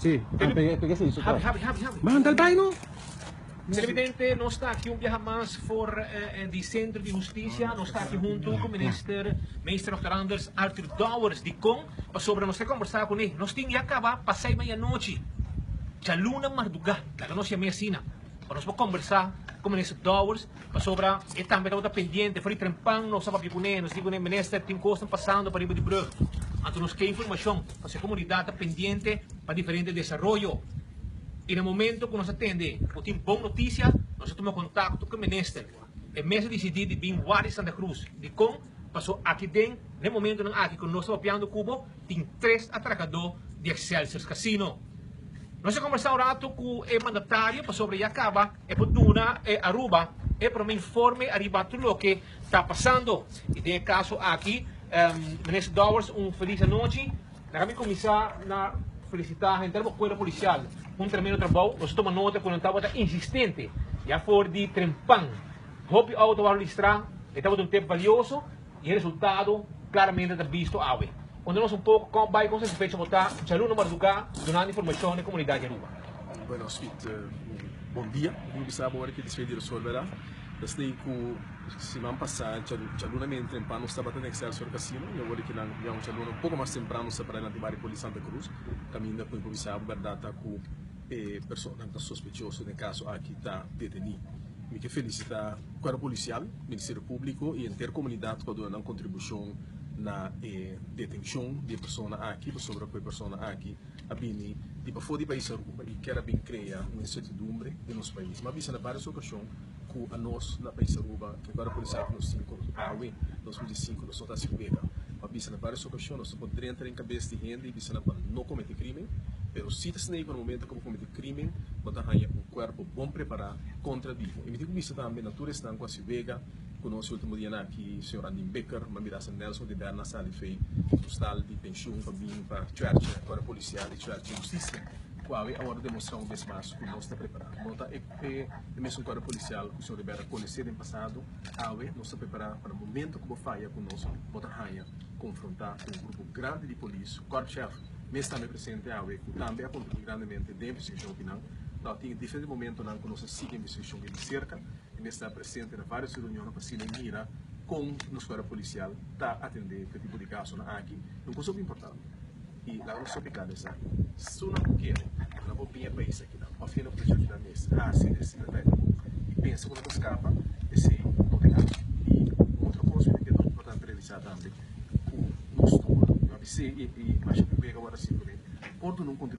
Sí, pega, pega ese Habi, habi, habi, habi. Man, dal bai no. Televidente, nos ta aki un biaha mas for di Centro di Husticia. Nos ta aki hunto cu Minister, Meester Dòkter Anders Arthur Dowers. Dicon? Pasobra nos ta combersa cu ne. Nos tin ya caba pasai meianochi, djaluna marduga, laga nos yam'e asina, pa nos por combersa cu Minister Dowers, pasobra e tambe tabata pendiente. For di trempan nos a papia cu ne, nos di cu ne, Minister, tin cosnan pasando pariba di brug, anto nos ke informacion, pasobra e comunidad ta pendiente pa diferente desaroyo. I na momento ku nos a tende ku tin bon notisia, nos a tuma kontakto ku e minister. E mes a disidí di bin wak di Santa Cruz. Dikon? Paso aki den n'e momentonan aki ku nos ta papiando ku bo, tin tres atrakadó di Excelsior Casino. Nos a kombersá un ratu ku e mandatario pasobra ya kaba e por duna e Aruba e promé informe ariba tur loke ta pasando. I den e kaso aki, Minister Dowers un felis anochi. Laga mi kuminsá na felisitá henter bo kuerpo polisial. Un tremendo trabou. Nos a tuma nota ku nan tabata insistente ya for di trempan. Hopi outo a wòrdu listrá. E tabata un tep balioso i e resultado klaramente ta bisto awe. Konta nos un poko kon bai kon satisfecho bo ta djaluna mardugá dunando informashon na e komunidat di Aruba. Bueno Sweet, bon dia. Mi bisa bo ora ki despues di resolve la. Ta snei ku Siman pasá djaluna medio trempan nos tabata den Excelsior Casino y awor di kinan ya un djaluna un poco mas tempran nos ta para dilanti bario Poli Santa Cruz caminda cu improvisá bo berdad ta cu e personanan ta sospechoso den caso aki ta deteni. Mi ke felicita Cuerpo Policial, Ministerio Publico y henter comunidad cu a duna nan contribucion na e detencion di e persona aki pasobra cu e persona aki a bini di pafó di pais Aruba y kier a bin crea un incertidumbre den nos pais. Mi a bisa na varios ocasion ku anos na pais Aruba ke guarda polisial ku nos tin ku awe 2005 nos no ta hasi wega. Pa bisa na varios okashon nos no por drenta den kabes di hende i bisa nan pa no komete krimen, pero si ta snei ku na momento ku bo komete krimen bo ta haña un kuerpo bon prepará kontra di bo. I mi tin ku bisa tambe na tur esnan ku hasi wega ku nos e ultimo dianan aki, señor Andin Bikker, mi a mira hasta Nelson de Berna sali fei su stal di penshun pa bin pa chuerche guarda polisial i chuerche hustisia ku awe a wòrdu demostrá un bes mas ku nos ta prepará. No ta e. E mesun kuadro polisial ku señor Rivera konesé den pasado, awe nos ta prepará pa na momento ku bo faya ku nos, bo ta haña konfrontá ku un grupo grandi di polis, Korpschef mes tambe presente awe ku tambe a kontribuí grandemente den investigashon akinan. Tabatin diferente momentonan ku nos a sigui investigashon di serka i mes ta presente na vários reunionnan pa asina mira kon nos kuadro polisial ta atendé ku e tipo di kasonan aki. Un kos hopi importante. I laga nos sopiká den esaki. Su nan ku kere, nan por bin e pais akinan, òf hende ku ta djòdjò nan mes hasi esei ta bon i pensa ku nan ta skapa, esei no ta kaso. I un otro kos ku ta keda importante realisá tambe ku nos tur, mi a bis'é i masha p'e wega wòrdu hasi promé, por duna un kontribushon.